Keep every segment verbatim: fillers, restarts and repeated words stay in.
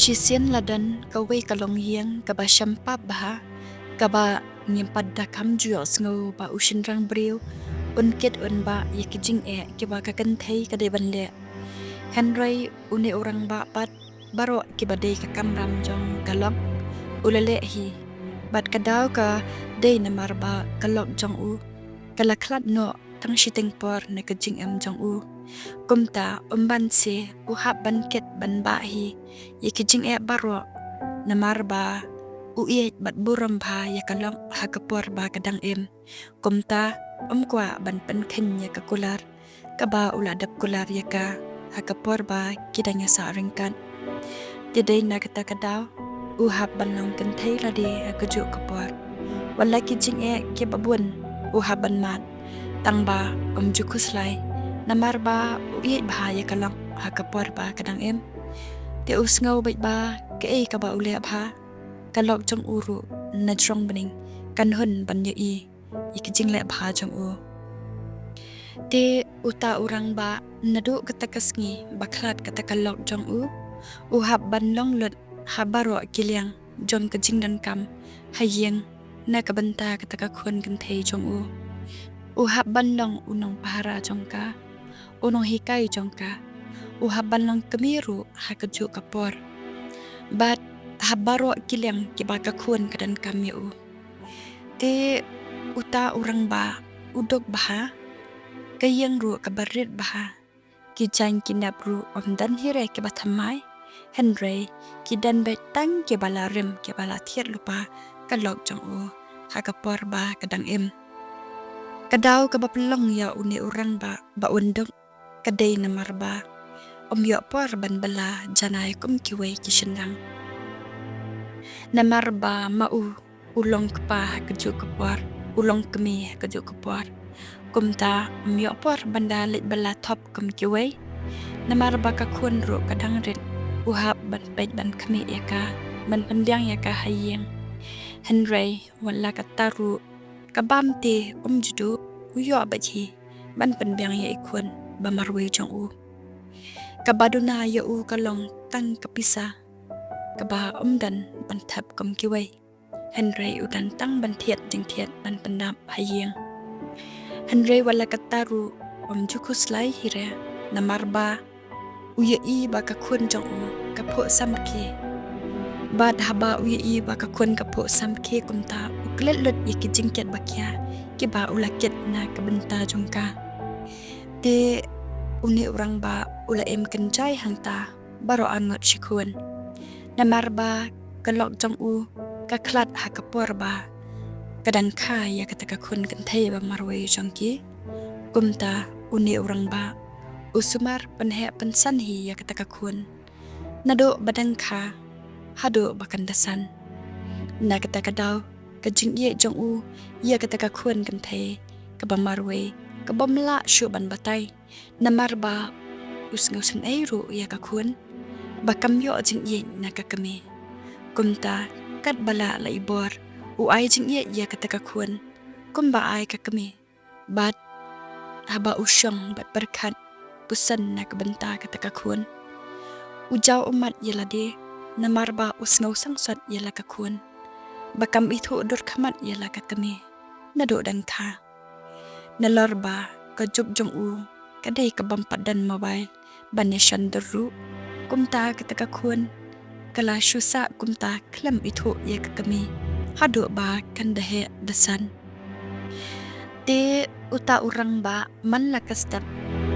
Shisien la don kawei ka longïing kaba shem pap bha, kaba ngim pat da kham ju ïohsngew ba u shynrang briew un kit un bah ïa ki jingeh kiba ka kynthei ka dei ban leh. Hynrei une u rangbah pat, baroh kiba dei ka kamram jong ka lok u la leh hi. Bad ka daw ka dei namar ba ka lok jong u ka la khlad noh tang shiteng por na ka jingim jong u. Kumta um banse u hap ban kit ban bah hi ïa ki jingeh baroh, namar ba u ïeit bad burom bha ïa ka lok ha ka por ba ka dang im. Kumta um kwah ban pynkheiñ ïa ka kular kaba u la dep kular ïa ka ha ka por ba ki dang ïasah ryngkat. Te dei na kata ka daw u hap ban long kynthei lade ha kajuh ka por. Wat la ki jingeh kiba bun u hap ban mad, tang ba um ju khuslai, namar ba u ïeit bha ïa ka lok ha ka por ba ka dang im. Te u sngew beit ba kaei kaba u leh bha, ka lok jong u ruh na jrong bneng kan hun ban ïohi ïa ki jingleh bha jong u. Te uta u rangbah, naduh kata ka sngi ba khlad kata ka lok jong u, u hap ban long lut ha baroh ki liang jong ka jingdonkam ha ïing na ka bynta kata ka khun kynthei jong u. U hap ban long u nongpahara jong ka, u nonghikai jong ka. U hap ban long kmie ruh ha kajuh ka por. Bad ha baroh ki liang kiba ka khun ka donkam ïa u. Te uta u rangbah u duk bha, ka ïing ruh kaba rit bha. Ki jaiñ ki nep ruh ym don hi re kiba thymmai, hynrei ki don beit tang kiba la rim kiba la thied lypa ka lok jong u ha ka por ba ka dang im. Ka daw kaba pynlong ïa une u rangbah ba un duk ka dei namar ba um ïoh por ban bylla janai kum kiwei ki shynrang. Namar ba ma u u long kpa ha kajuh ka por, u long kmie ha kajuh ka por. Kumta um ïoh por ban da leit bylla thop kum kiwei. Namar ba ka khun ruh ka dang rit, u hap ban peit ban khmih ïa ka, ban pynbiang ïa ka ha ïing. Hynrei wat la katta ruh, ka bam te um ju duh, u ïoh beit hi ban pynbiang ïa i khun ba marwei jong u. Kaba duna ïa u ka long tang ka pisa kaba um don ban thep kum kiwei. Hynrei u don tang ban thied jingthied ban pyndap ha ïing. Hynrei wat la katta ruh um ju khuslai hi re, namar ba u ïohi ba ka khun jong u ka phuh samrkhie. Bad haba u ïohi ba ka khun ka phuh samrkhie kumta u klet lut ïa ki jingkit ba khia kiba u la kit na ka bynta jong ka. Te une u rangbah u la im kynjai hangta baroh arngut shi khun. Namar ba ka lok jong u ka khlad ha ka por ba ka dang kha ïa kata ka khun kynthei ba marwei jong ki. Kumta une u rangbah u sumar pynheh pynsan hi ïa kata ka khun, naduh ba dang kha haduh ba kan da san. Na kata ka daw ka jingïeit jong u ïa kata ka khun kynthei kaba marwei ka bym lah shuh ban batai. Namar ba u sngewsynei ruh ïa ka khun ba kam ïoh jingïeit na ka kmie. Kumta katba lah la i bor u ai jingïeit ïa kata ka khun kumba ai ka kmie. Bad haba u shong bad pyrkhat puson na ka bynta kata ka khun, u jaw ummat ïa lade namar ba u sngew sangsot ïa la ka khun ba kam ithuh dur khmat ïa la ka kmie naduh dang kha. Nalor ba ka juk jong u ka dei ka bym pat don mobile ban ïa shon dur ruh. Kumta kata ka khun ka la shu sah kumta khlem ithuh ïa ka kmie haduh ba kan da heh da san. Te uta u rangbah man la ka step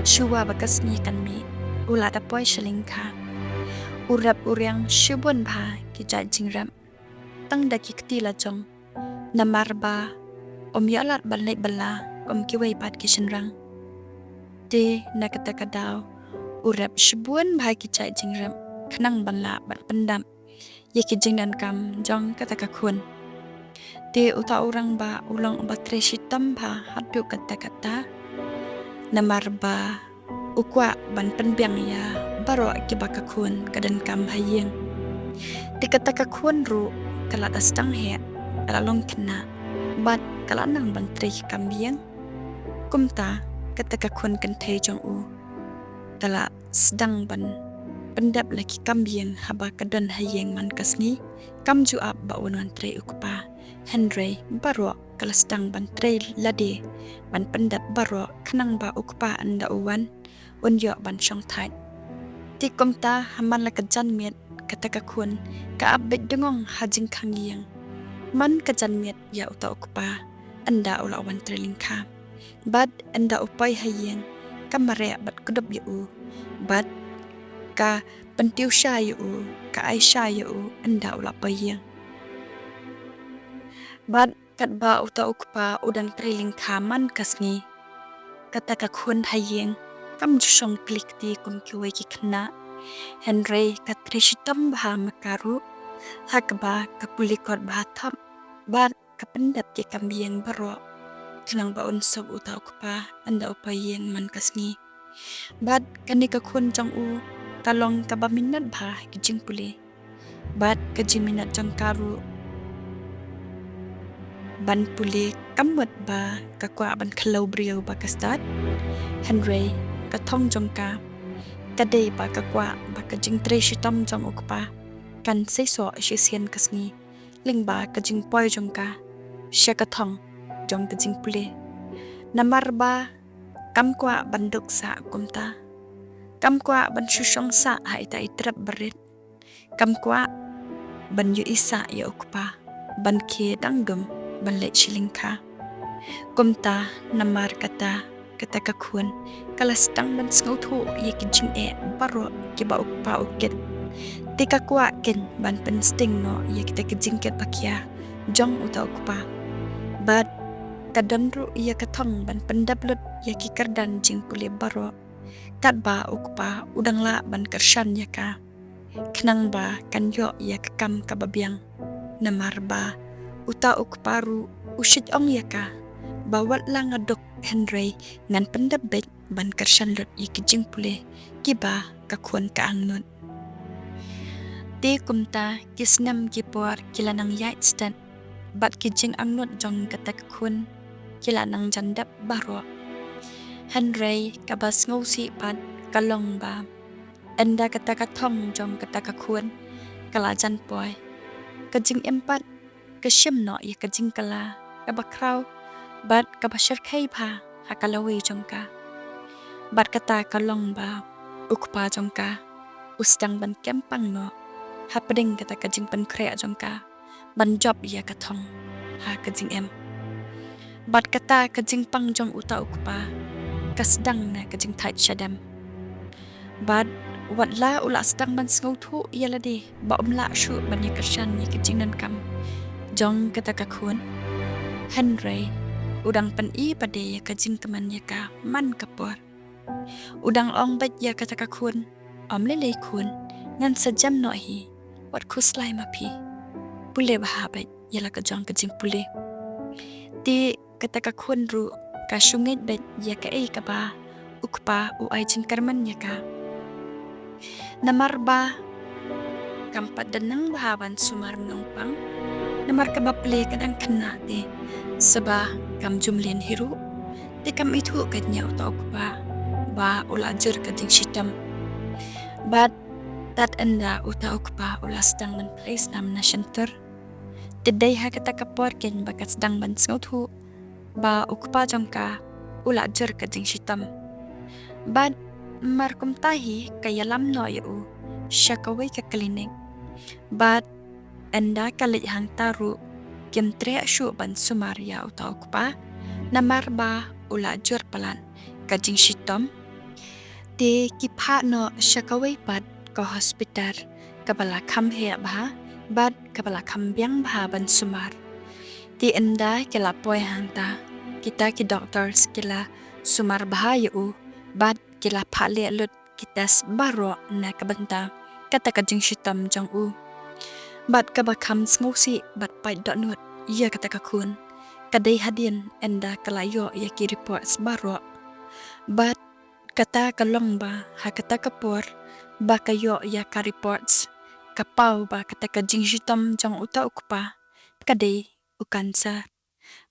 shuwa ba ka sngi kan mih u la da poi sha lyngkha. U rep u riang shibun bha ki jait jingrep tang da ki kti la jong. Namar ba um ïoh lad ban leit bylla kum kiwei pat ki shynrang. Te na kata ka daw u rep shibun bha ki jait jingrep khnang ban lah ban pyndap ïa ki jingdonkam jong kata ka khun. Te uta u rangbah u long uba trei shitom bha haduh katta katta. Namar ba u kwah ban pynbiang ïa baroh kiba ka khun ka donkam ha ïing. Te kata ka khun ruh ka la da sdang heh, ka la long khynnah bad ka la nang ban trei ki kam ïing. Kumta kata ka khun kynthei jong u ka la sdang ban pyndep la ki kam ïing haba ka don ha ïing man ka sngi, kam ju ap ba un wan trei u kpa. Hynrei baroh ka la sdang ban trei lade ban pyndep baroh khnang ba u kpa ynda u wan un ïoh ban shong thait. Te kumta ha man la ka janmiet kata ka khun ka ap beit dngong ha jingkhang ïing. Man ka janmiet ïa uta u kpa ynda u la wan trei lyngkha. Bad ynda u poi ha ïing ka mareh bad kdup ïa u. Bad ka pyntiew sha ïa u, ka ai sha ïa u ynda u la poi ïing. Bad katba uta u kpa u dang trei lyngkha man ka sngi, kata ka khun ha ïing kam ju shong kli kti kum kiwei ki khynnah. Hynrei ka trei shitom bha ma ka ruh, ha kaba ka pule kot bha thap bad ka pyndep ki kam ïing baroh khnang ba un suk uta u kpa ynda u poi ïing man ka sngi. Bad kane ka khun jong u ka long kaba minot bha ha ki jingpule. Bad ka jingminot jong ka ruh ban pule kam mut ba ka kwah ban khlaw briew ba ka stad. Hynrei ka thong jong ka ka dei ba ka kwah ba ka jingtrei shitom jong u kpa kan seisoh shisien ka sngi lyngba ka jingpoi jong ka sha ka thong jong ka jingpule. Namar ba kam kwah ban duk sah kumta. Kam kwah ban shu shong sah ha ita i trep barit. Kam kwah ban ïohi sah ïa u kpa ban khie dang dum ban leit shi lyngkha. Kumta namar kata, kata ka khun ka la sdang ban sngewthuh ïa ki jingeh baroh kiba u kpa u kit. Te ka kwah keiñ ban pynsting noh ïa kita ki jingkit ba khia jong uta u kpa. Bad ka don ruh ïa ka thong ban pyndep lut ïa ki kyrdan jingpule baroh. Katba u kpa u dang lah ban kyrshan ïa ka khnang ba kan ïoh ïa ka kam kaba biang. Namar ba uta u kpa ruh u shait ong ïa ka ba wat la nga duk hynrei ngan pyndep beit ban kyrshan lut ïa ki jingpule kiba ka khun ka angnud. Te kumta ki snem ki por ki la nang ïaid stet bad ki jingangnud jong kata ka khun ki la nang jan dep baroh. Hynrei kaba sngewsih pat ka long ba ynda kata ka thong jong kata ka khun ka la jan poi, ka jingim pat ka shim noh ïa ka jingkylla kaba khraw bad kaba shyrkhei bha ha ka lawei jong ka. Bad kata ka long ba u kpa jong ka u sdang ban kem pang noh hapdeng kata ka jingpynkhreh jong ka ban jop ïa ka thong ha ka jingim. Bad kata ka jingpang jong uta u kpa ka sdang na ka jingthait shadem. Bad wat la u la sdang ban sngewthuh ïa lade ba um lah shuh ban ïa kyrshan ïa ka jingdonkam jong kata ka khun, hynrei u dang pyni pat de ïa ka jingkmen ïa ka man ka por. U dang ong beit ïa kata ka khun, ym lei lei khun, ngan sa jem noh hi, wat khuslai ma phi. Pule bha beit ïa la ka jong ka jingpule. Te kata ka khun ruh ka shu ngeit beit ïa kaei kaba u kpa u ai jingkyrmen ïa ka. Namar ba kam pat da nang bha ban sumar nongpang. Namar kaba plie ka dang khynnah te, saba kam ju mlien hi ruh, te kam ithuh ka nia uta u kpa ba u la jur ka jingshitom. Bad tad ynda uta u kpa u la sdang ban plie snam na shyntur, te dei ha kata ka por keiñ ba ka sdang ban sngewthuh ba u kpa jong ka u la jur ka jingshitom. Bad mar kumta hi ka ïalam noh ïa u sha kawei ka klinik. Bad ynda ka leit hangta ruh kim treh shuh ban sumar ïa uta u kpa, namar ba u la jur palat ka jingshitom. Te ki phah noh sha kawei pat ka hospital kaba la kham heh bha bad kaba la kham biang bha ban sumar. Te ynda ki la poi hangta, kita ki doctors ki la sumar bha ïa u bad ki la phah leh lut ki test baroh na ka bynta kata ka jingshitom jong u. Bad kaba kham sngewsih bad pait dohnud ïa kata ka khun ka dei hadien ynda ka la ïoh ïa ki reports baroh. Bad kata ka long ba ha kata ka por ba ka ïoh ïa ka reports, ka paw ba kata ka jingshitom jong uta u kpa ka dei u cancer.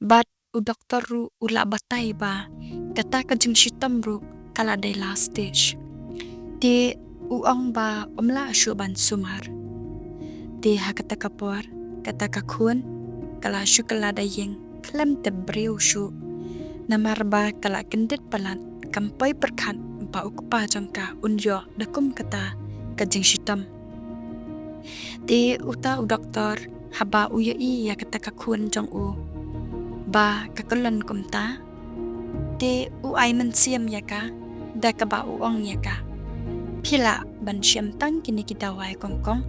Bad u doktor ruh u la batai ba kata ka jingshitom ruh ka la dei last stage. Te u ong ba um lah shuh ban sumar. Te ha kata ka por, kata ka khun ka la shu kylla da ïing khlem tip briew shuh. Namar ba ka la kyndit palat, kam poi pyrkhat ba u kpa jong ka un ïoh da kum kata ka jingshitom. Te uta u doktor haba u ïohi ïa kata ka khun jong u ba ka kyllon kumta, te u ai mynsiem ïa ka da kaba u ong ïa ka, phi lah ban shem tang kine ki dawai kongkong,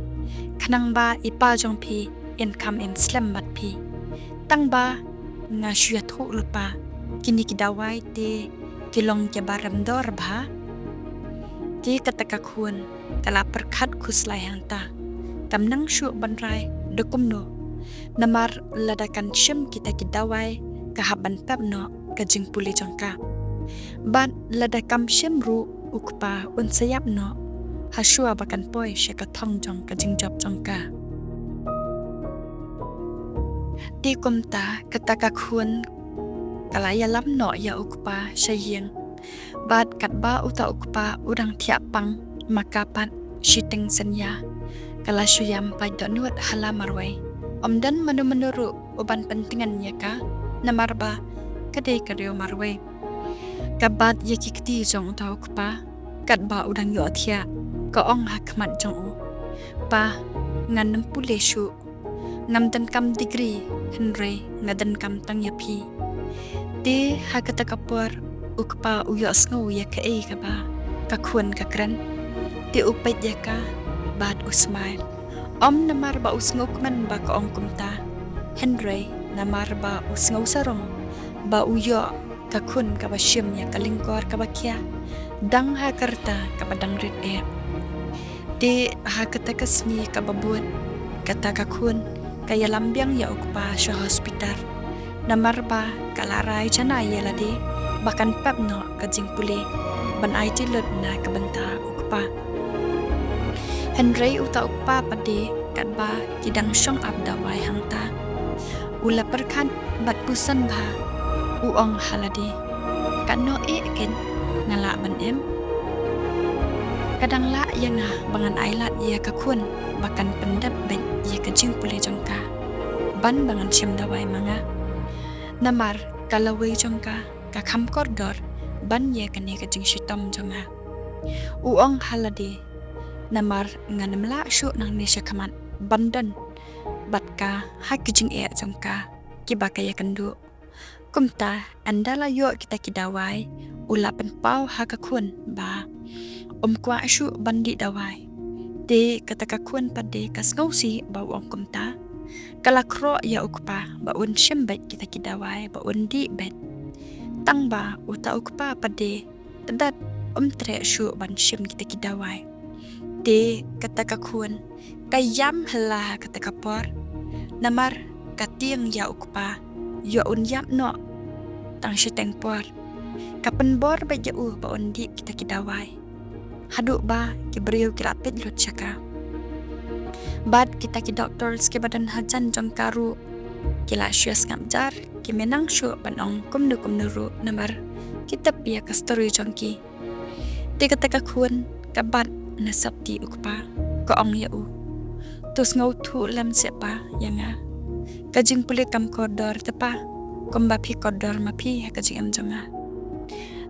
khnang ba i pa jong phi in kham im slem bad phi. Tang ba nga shu ïathuh lypa, kine ki dawai te ki long kiba rem dor bha. Te kata ka khun ka la pyrkhat khuslai hangta, kam nang shuh ban rai da kumno. Namar lada kan shem kita ki dawai ka hap ban pep noh ka jingpule jong ka. Bad lada kam shem ruh u kpa un sa ïap noh ha shuwa ba kan poi sha ka thong jong ka jingjop jong ka. Te kumta kata ka khun ka la ïalam noh ïa u kpa sha ïing. Bad katba uta u kpa u dang thiah pang ma ka pat shiteng synñia, ka la shu ïam pait dohnud ha la marwei. Ym don mano mano ruh uban pyntngen ïa ka, namar ba ka dei ka riew marwei. Ka bat ïa ki kti jong uta u kpa katba u dang ïoh thiah, ka ong ha khmat jong u, pa, ngan nym pule shuh. Ngam donkam degree, hynrei nga donkam tang ïa phi. Te ha kata ka por u kpa u ïohsngew ïa kaei kaba ka khun ka kren. Te u peit ïa ka bad u smile. Ym namar ba u sngewkmen ba ka ong kumta, hynrei namar ba u sngewsarong ba u ïoh ka khun kaba shim ïa ka lyngkor kaba khia dang ha ka rta kaba dang rit eh. Te ha kata ka sngi kaba bud, kata ka khun ka ïalam biang ïa u kpa sha hospital. Namar ba ka la rai janai ïa lade ba kan pep noh ka jingpule ban aiti lut na ka bynta u kpa. Hynrei uta u kpa pat de katba ki dang shong ap dawai hangta, u la pyrkhat bad puson bha, u ong ha lade, katno eh ken nga lah ban im? Ka dang lah ïa nga ba ngan ailad ïa ka khun ba kan pyndep beit ïa ka jingpule jong ka ban ba ngan shim dawai ma nga. Namar ka lawei jong ka ka kham kordor ban ïa kane ka jingshitom jong nga. U ong ha lade, namar ngan ym lah shuh nangne shakhmat ban don bad ka ha ki jingeh jong ka kiba ka ïakynduh. Kumta ynda la ïoh kita ki dawai, u la pynpaw ha ka khun ba um kwah shuh ban dih dawai. Te kata ka khun pat de ka sngewsih ba u ong kumta. Ka la khroh ïa u kpa ba un shim beit kita ki dawai ba un dih beit. Tang ba uta u kpa pat de tdat um treh shuh ban shim kita ki dawai. Te kata ka khun ka ïam hela ha kata ka por. Namar ka tieng ïa u kpa ïoh un ïap noh tang shiteng por. Ka pynbor beit ïa u ba un dih kita ki dawai haduh ba ki briew ki la peit lut sha ka. Bad kita ki doctors kiba don hajan jong ka ruh ki la shu ïa sngap jar, kim nang shuh ban ong kumno kumno ruh namar ki tip ïa ka story jong ki. Te kata ka khun ka bat na sopti u kpa, ka ong ïa u, to sngewthuh lem seh pa ïa nga. Ka jingpule kam kordor te pa kumba phi kordor ma phi ha ka jingim jong nga.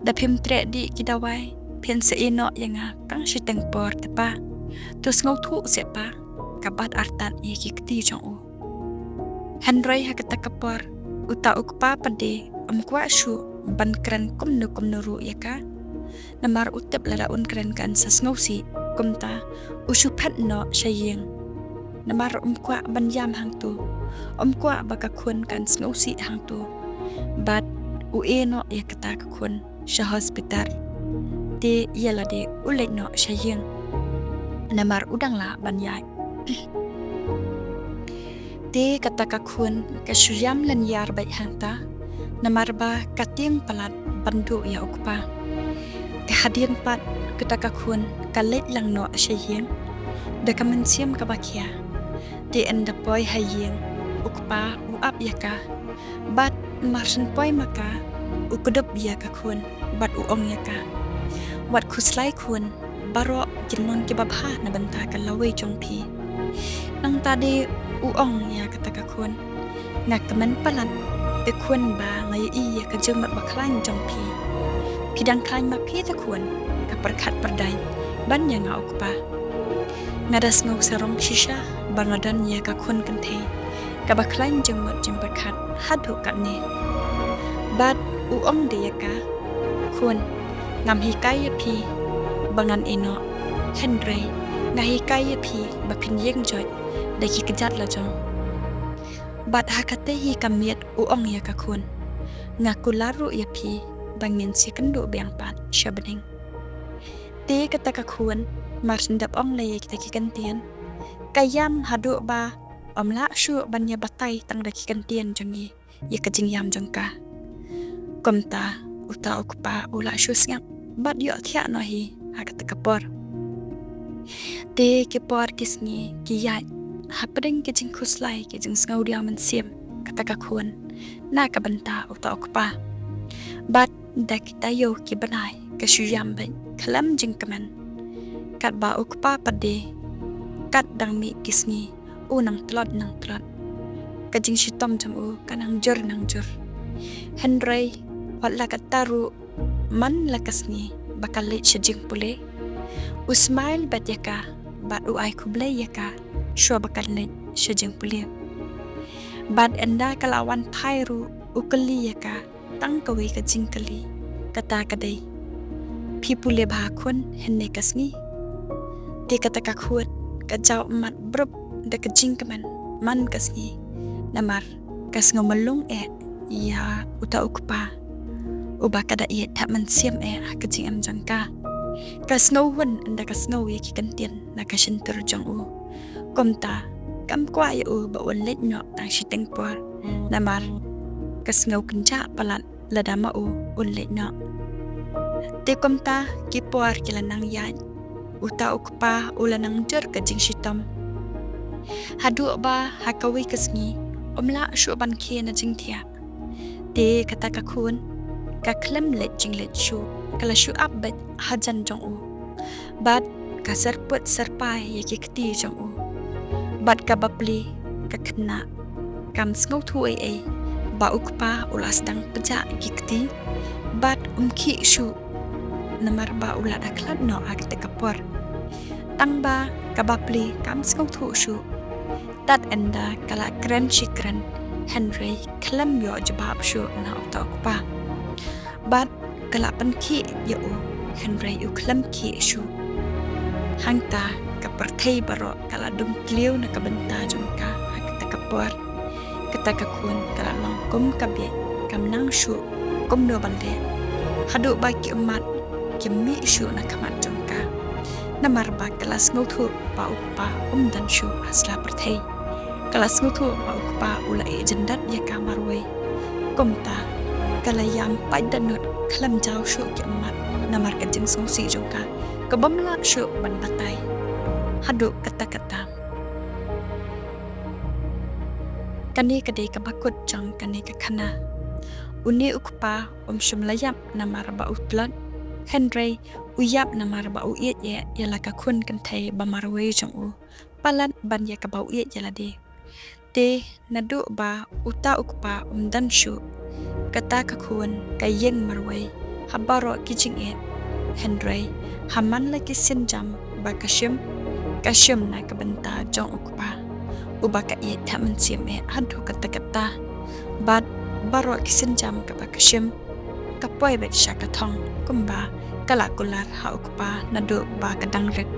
Da phim treh dih ki dawai phin sa ïeh noh ïa nga tang shiteng por te pa. To sngewthuh seh pa. Ka bat artat ïa ki kti jong u. Hynrei ha kata ka por uta u kpa pat de um kwah shuh ban kren kumno kumno ruh ïa ka. Namar u tip lada un kren kan sa sngewsih. Kumta u shu phet noh sha ïing. Namar um kwah ban ïam hangto. Um kwah ba ka khun kan sngewsih hangto. Bad u ïeh noh ïa kata ka khun sha hospital. Te ïa lade u leit noh sha ïing. Namar u dang lah ban ïaid. Te kata ka khun ka shu ïam lynñiar beit hangta. Namar ba ka tieng palat ban duh ïa u kpa. Te hadien pat kata ka khun ka leit lang noh sha ïing da ka mynsiem kaba khia. Te ynda poi ha ïing u kpa u ap ïa ka. Bad mar shen poi ma ka u kdup ïa ka khun bad u ong ïa ka, wat khuslai khun, baroh kin long kiba bha na bynta ka lawei jong phi. Nangta de u ong ïa kata ka khun, nga kmen palat, te khun, ba nga ïohi ïa ka jingmut bakhlaiñ jong phi. Phi dang khlaiñ ma phi te khun, ka pyrkhat pyrdaiñ ban ïa nga u kpa. Nga da sngew sarong shisha ba nga don ïa ka khun kynthei kaba khlaiñ jingmut jingpyrkhat haduh katne. Bad u ong de ïa ka, khun, ngam hikai ïa phi ba ngan ïehnoh, hynrei nga hikai ïa phi ba phin ïeng joit da ki kjat la jong. Bad ha kata hi ka miet u ong ïa ka khun, nga kular ruh ïa phi ba ngin sa ïakynduh biang pat sha bneng. Te kata ka khun, mar shen dep ong lei ïa kita ki kyntien, ka ïam haduh ba ym lah shuh ban ïa batai tang da ki kyntien jong ngi ïa ka jingïam jong ka. Kumta uta u kpa u lah shu sngap bad ïohthiah noh hi ha kata ka por. Te ki por ki sngi ki ïaid hapdeng ki jingkhuslai ki jingsngewdiaw mynsiem kata ka khun na ka bynta uta u kpa. Bad da ki taïew ki bnai ka shu ïam beit khlem jingkmen. Katba u kpa pat de, kat dang mih ki sngi u nang tlot nang tlot. Ka jingshitom jong u ka nang jur nang jur. Hynrei wat la katta ruh, man la ka sngi ba ka leit sha jingpule, u smile beit ïa ka bad u ai khublei ïa ka shuwa ba ka leit sha jingpule. Bad ynda ka la wan phai ruh u kylli ïa ka tang kawei ka jingkylli, kata ka dei, phi pule bha khun hynne ka sngi? Te kata ka khun ka jaw ummat bha da ka jingkmen man ka sngi, namar ka sngew mlung eh ïa uta u kpa uba ka da ïeit thap mynsiem eh ha ka jingim jong ka. Ka sngew hun ynda ka sngew ïa ki kyntien na ka shyntur jong u. Kumta kam kwah ïa u ba un leit noh tang shiteng por, namar ka sngew kynjah palat lada ma u un leit noh. Te kumta ki por ki la nang ïaid, uta u kpa u la nang jur ka jingshitom, haduh ba ha kawei ka sngi um lah shuh ban khie na jingthiah. Te kata ka khun ka khlem leit jingleit shuh, ka la shu ap beit hajan jong u bad ka syrput syrpai ïa ki kti jong u. Bad ka bapli ka khynnah kam sngewthuh ei ei ba u kpa u la sdang pjah ki kti bad um khih shuh, namar ba u la da khlad noh ha kata ka por. Tang ba ka bapli kam sngewthuh shuh. Tad ynda ka la kren shi kren, hynrei khlem ïoh jubab shuh na uta u kpa. Bad ka la pynkhih ïa u, hynrei u khlem khih shuh. Hangta ka pyrthei baroh ka la dum tliw na ka bynta jong ka ha kata ka por. Kata ka khun ka la long kum ka bieit, kam nang shuh kumno ban leh, haduh ba ki ummat kim mih shuh na khmat jong ka. Namar ba ka la sngewthuh ba u kpa um don shuh ha sla pyrthei. Ka la sngewthuh ba u kpa u la ïeh jyndat ïa ka marwei. Kumta ka la ïam pait da nud khlem jaw shuh ki ummat, namar ka jingsngewsih jong ka kaba ym lah shuh ban batai haduh katta katta. Kane ka dei kaba kut jong kane ka khana. Une u kpa um shym la ïap namar ba u tlot, hynrei u ïap namar ba u ïeit ïa la ka khun kynthei ba marwei jong u palat ban ïa kaba u ïeit ïa lade. Te naduh ba uta u kpa um don shuh, kata ka khun ka ïeng marwei ha baroh ki jingeh. Hynrei ha man la ki sienjam ba ka shim, ka shim na ka bynta jong u kpa uba ka ïeit thap mynsiem eh haduh katta katta. Bad baroh ki sienjam kaba ka shim ka poi beit sha ka thong, kumba ka la kular ha u kpa naduh ba ka dang rit